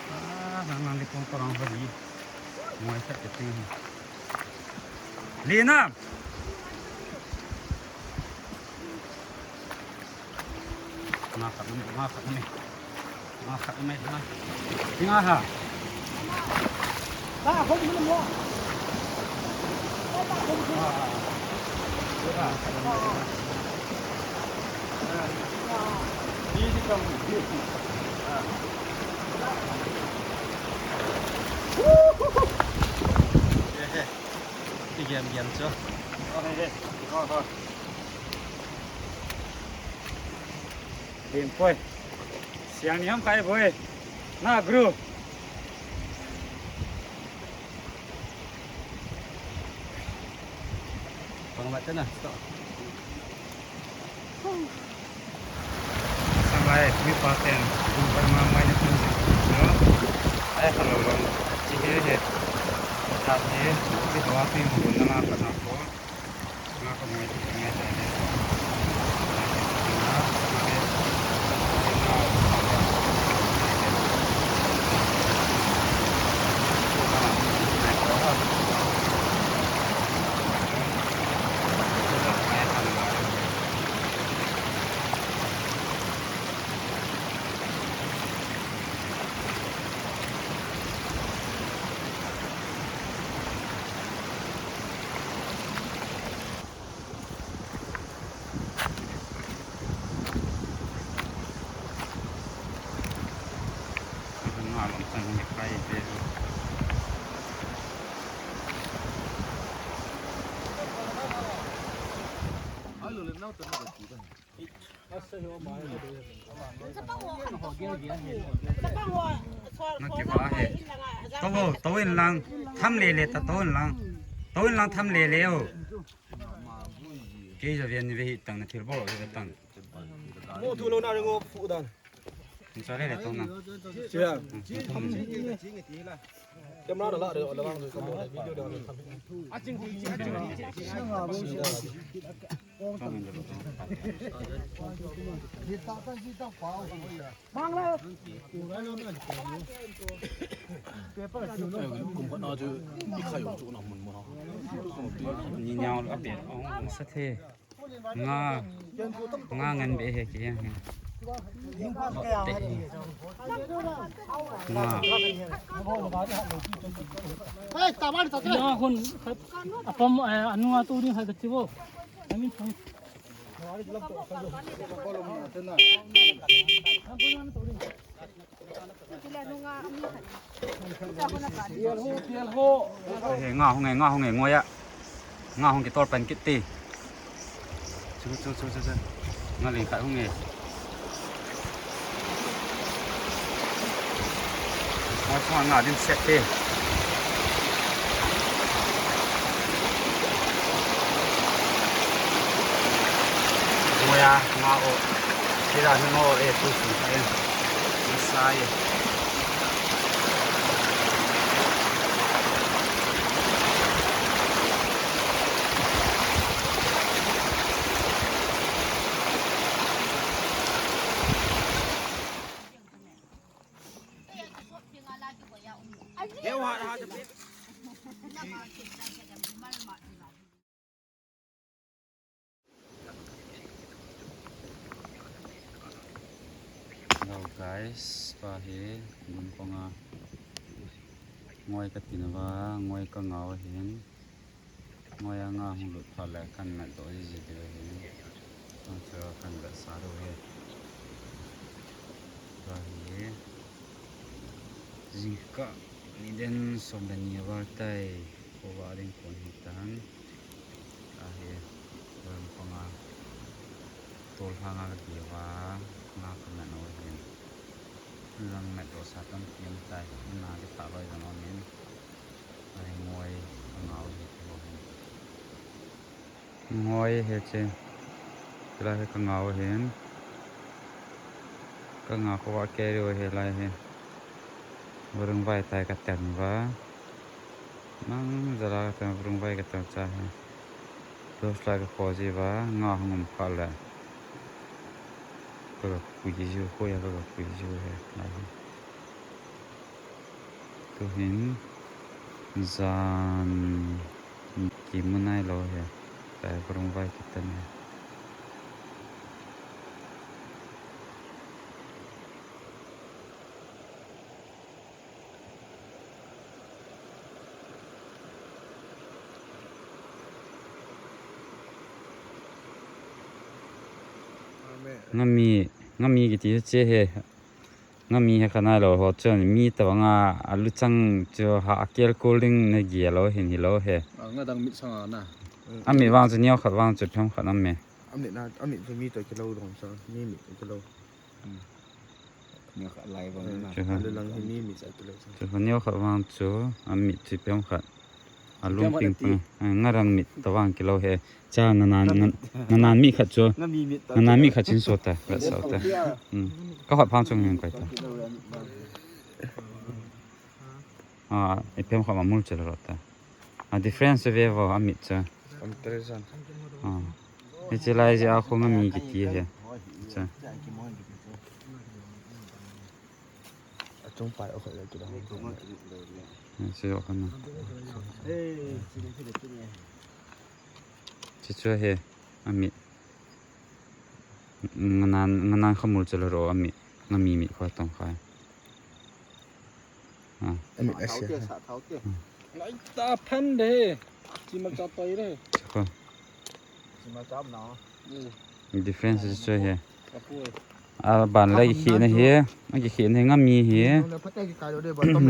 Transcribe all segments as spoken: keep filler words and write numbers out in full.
Ah, nang nang di pong parang ho di. Ngoi khat kati. Lina. Nga khat ni, nga khat ni. Nga khat ni, nga. Nga ha. Ba, hom ni mo. Ba, hom ni. Ni ni kong. He he. Ti giam giam chu. He he. Ho ho. Lim poi. Siang ni ham kai poi. Na gru. Pang mat na. Stop. Sanglai mi pa ten. Lim poi ma mai ni pun. Ai hello lo. Chi he he. Ta he. Ti hawa pi mo na la pa na ko. Na kiva he. To, to in lang. Tham le le ta to in lang. To in lang tham le le o. Kei ja vian ni ve hi tang na thil bol ve tang. Mo thu lo na ringo fu dan. Ni sa le le tong na. Sia. Camera da la de la bang ka mo video da. Mang la. Kum ka na chu i khai chu na mun mo na. Ni nyau a pe ong sa the. Nga, nga ngan be he ki he. Nga. Hey, ta mari ta. Ya hon, apam, eh, anu atu ni hai kati bo. Amin thang. He, nga hung e, nga hung e, ngoi a. Nga hung kitol pan kit te. Chu, chu, chu, chu, chu. Nga ling khat hung e. Ngoi chunga nga din set te. Ngoi a, nga o. Sila ni ngo e, tu sun ka e. Masai. Hello guys, pa hi gun konga ngoi ka tin va, ngoi ka ngau hin. Ngoi a nga hung lut phat le kan mat doh ji ji diu ahi. Tang chu kan vet sa diu ahi. Tua hi jingkah ni den som le ni a val tai. Khovah ding kon hi tan. Tua hi ram panga tol hanga ka diu va nga ka mat doh ahi. Lang mat doh sa tampi um tai. Na di pha loi jong um in. Ai, ngoi ka ngau hi, ngoi hi che. Chulai hi ka ngau hin. Ka ngau khovah kei riu hi lai hi. Vurung vai tai ka ten va. Mang jala ka ten, vurung vai ka ten cha hi. Torch light ka kho ji va, nga hung um kha le. Ka ga pui jiu, khoi a ka ga pui jiu he. Lai hi. Tu hin jan kimu nailou he. Lai varung vai kitan he. Ngami, ngami kiti chu che he. Ngami he kha nailou ho chun mi tabang a, aluchang chu ha a kel kul ding na gel lou hin hilou he. A, nga dang mit sanga na. Amit vang chu neo khat vang chu phem khat nam me. Amit na, amit chu mi toh kilou dong chu, mi mit toh kilou. Hmm. Neo khat lai vang na. Chu ha. Alu lang hi mi mit toh kilou chu. Chu ha neo khat vang chu, amit chu phem khat. Alung ping pang. Nga rang mit tabang kilou he. Cha nga nan, nga nan mit khat chu. Nga mi mit ta. Nga nan mit khat chin so ta, vet so ta. Hmm. Ka hot phang chung hin koi ta. A, i phem khat ma mul chel ro ta. A difference ve vo amit cha. Am teresan. A. Hiche lai jeh a khu nga mi kiti he. Cha. Achung pai o khat le kidang. Hiche o khat na. Hiche chu he, amit. Nga nan, nga nan kha mul chel ro amit. Nga mi mit kho tong khai. A. Amit a sia. Lai ta phan de. Chi ma cha toi de. Chu kho. Difference chu chu he. Aban le kikhehna hi, akikhehna hi nga mi hi.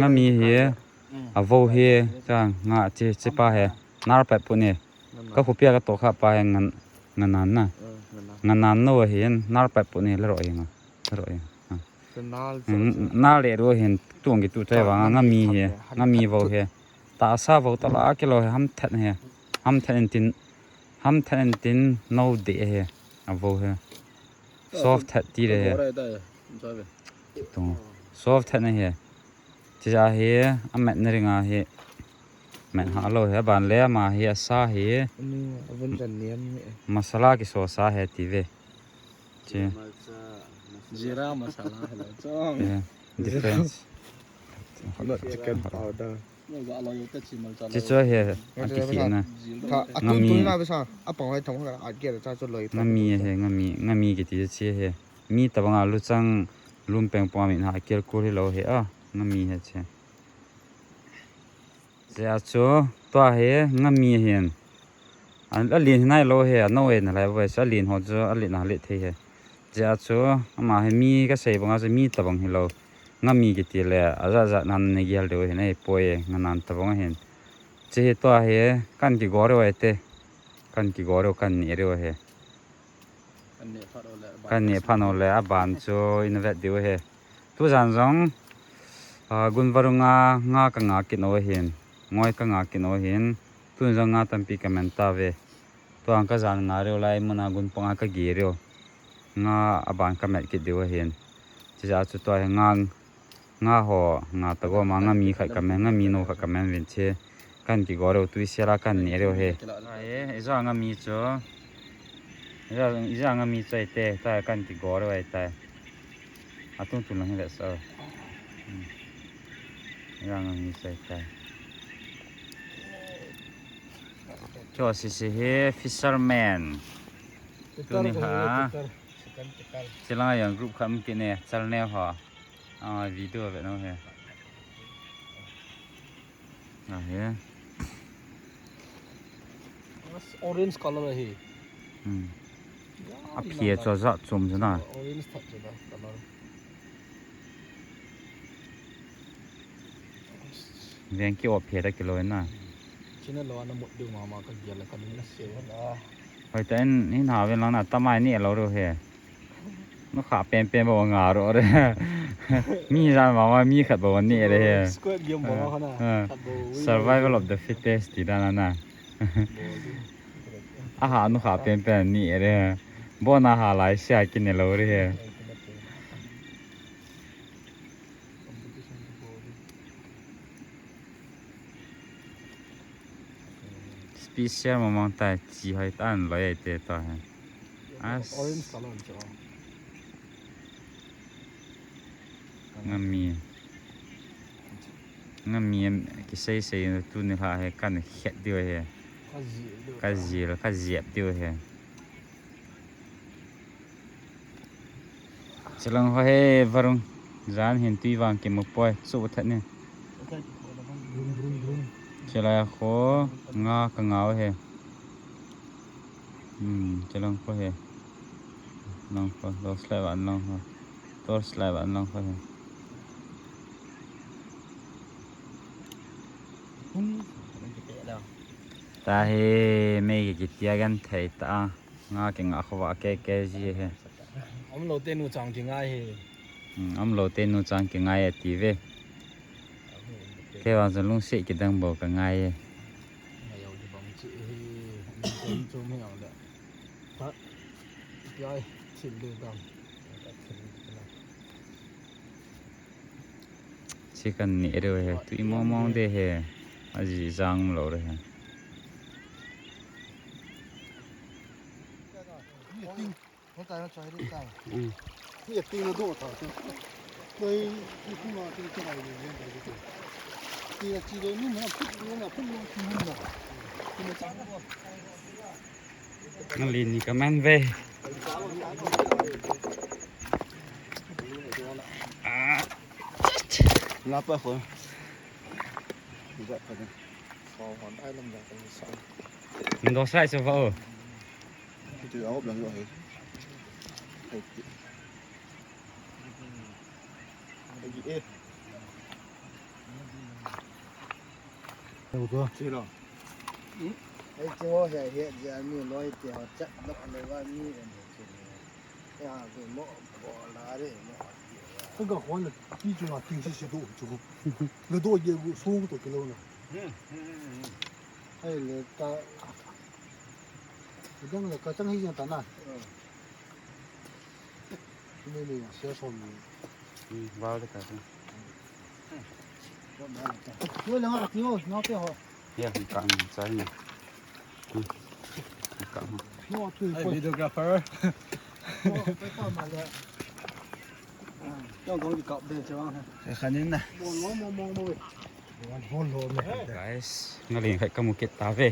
Nga mi hi. Avou hi, cha nga che, che pa hi. Nar pet pu ni. Ka khupia ka toh kha pa hi nga, nga nan na. Nga nan no hi, nar pet pu ni le ro hi nga. Le ro hi nga. Nal le ro hin tuang kitu chai vang nga mi hi, nga mi vou hi. Tahsa vou tah la kilou hi, ham that hi. Ham that in tin, ham that in tin no de hi. Avou hi. Soft that ti le hi. Tung. Soft that na hi. Chi ja hi, amet na ring a hi. Met ha lou hi, aban le ama hi, asa hi. Masala kiso sa hi ti ve. Che. Jeera masala hi la chong. Yeah, difference. Not chicken powder. Che chu hi, akikhehna. Nga mi hi, nga mi, nga mi kiti che hi. Mi tabang a luchang, lum peng pong a mit ha, kel kul hilou hi a, nga mi hi che. Jeh a chu, tua hi, nga mi hin. A, alen hi nailou hi, a, no e na lai vei, chu alen ho chu, alen a let thei hi. Jeh a chu, ama hi mi kasei bang a chu mi tabang hilou. Nga mi kiti le, ajat jat nan nei gel diu hin, ei poi e, nga nan tabang hin. Che hi tua hi, kan kigou diu e te. Kan kigou diu, kan neh diu hi. Kan neh phat u le, aban chu ina vet diu hi. Tujan jong, a, gun varung a nga ka nga kit u ahin, ngoi ka nga kit u ahin, tun jong nga tampi ka men tave. Tua ka jan nga diu lai mun a gun pang a ka gi diu. Nga aban ka met kit diu ahin. Chijeh a chu tua hi nga Nga ho, nga ta gom a, nga mi khat ka men, nga mi no khat ka men vin che. Kan kigou diu, tui sel a kan neh diu hi. Ai, ija nga mi chu. Ija, ija nga mi chu ai te, ta kan kigou diu ai ta. Atung tung lang hi le so. Hmm. Ija nga mi chu ai ta. Chu sisi hi fisherman. Tuni ha. Chilang yang group khat um kit ne, chal neo ho. A, video ve no he. A he. Orange color ahi. Hmm. A phe chu ajat chom jana. Orange that jana color. Veng ki op phe ta kilou na. China lo ana mut diu mama ka gel ka ding na se. Hoi ta in, in ha ven lang na tamai ni lo ro he. Nukha penpen bou nga ro re. Mi jan mama mi khat bou ni re he. Squid game bou kha na. Ah. Khat bou win. Survival of the fittest ti dan na. Aha, nukha penpen ni re. Bo na ha lai sia ki ne lo re he. Special mamang tai, chi hoi tan loi ai te ta hai. As- Orange color chu. Ngami. Ngami em kisei sei tu ni ha he kan khet diu he. Ka ji lo, ka ji lo, ka ji diu he. Chilang ho he varung. Jan hin tui vang kimu poi chu that ni. Chilai ho nga ka ngau he. Hmm, chilang ho he. Long ho, torch light van long ho. Torch light van long ho he. Tahi mei kitia gan thei ta. Nga kinga khovah keke ji he. Umlou te nu chang kingai he. Hmm, umlou te nu chang kingai e ti ve. Kei vang chun lungset kidang bou ka ngai e. Ngai au di bang chi he. Ni chom chom he ang le. Ta. Yai, thil de dam. Chi kan ni re he. Tui mong mong de he. Aji jang lo re he. Ni ting, hotai na chai ri ta. Hmm. Ni ting na do ta tu. Koi, ni kuma tu tu hai ni ni ta tu. Ni na chi do ni na put ni na put ni na. Ni na chang. Ngali ni ka man ve. Ah. Ngapa ko. Ni ka pa. Ko hon ai lam da ko sa. Ndo sai so va o. Kitu a hop lang lo he. He ki. He ki e. Lo ko. Chi lo. He ki ho he he ja mi lo he ki ho chat lo lo va mi en he ki. Ya ki mo bo la re mo. Ko ga hon ki chu na ting si si do chu. Lo do ye gu so to ki lo na. Ai le ta. Dang le ka chang hi jeng ta na. Ni ni se so ni. Hmm, ba de ka. Yo le ma ki yo, no te ho. Ya, ka ni chai ni. Hmm. Ka. No tu. Hey, videographer. No, pe pa ma le. Yong kong di kap de chang. Khanin na. Mo mo mo mo mo. Guys, ngalin khai kamu kit ta ve.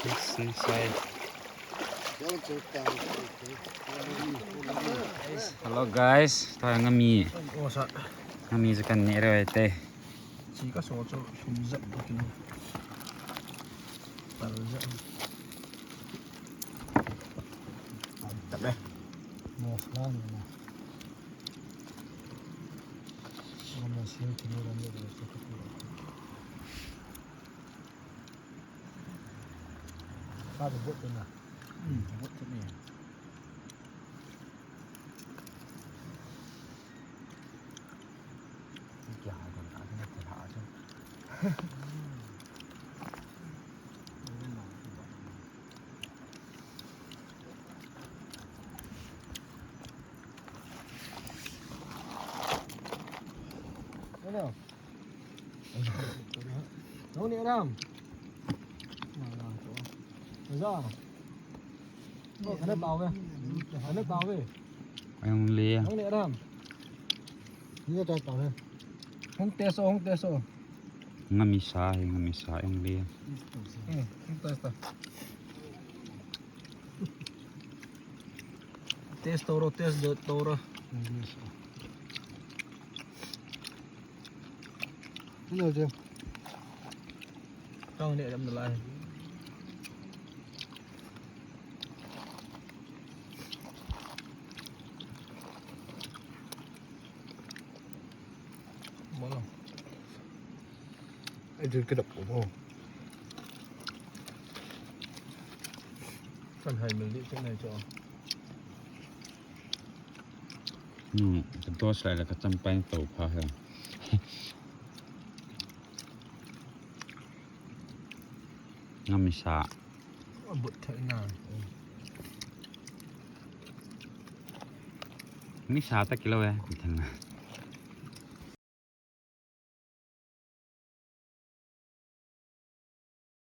It's inside. Hello guys, ta ngami. Ngami je kan ne re te. Chi ka so chu sum jep bak in. Tal jep. Tabe. Masala ni na. Masala kini ram ni ram se tu. Ka bot na. Hmm, bot ni. Hello. Nong ni ram. Za. Ko khana tao ve. Khana tao ve. Ang le. Nong ni ram. Ni ta tao ve. Hung te so, hung te so. Ngami sa, ngami sa, ang le. Hmm, hung te so. Test toro, test do toro. Hello, Jim. Kau ni adam nalai. Bola. Ai, jil kidap ko. Kan hai mil di chen nai cho. Hmm, ka dos lai la ka champai to pha he. Ngami sa. But thei na. Mi sa ta kilo ya, mi thang na.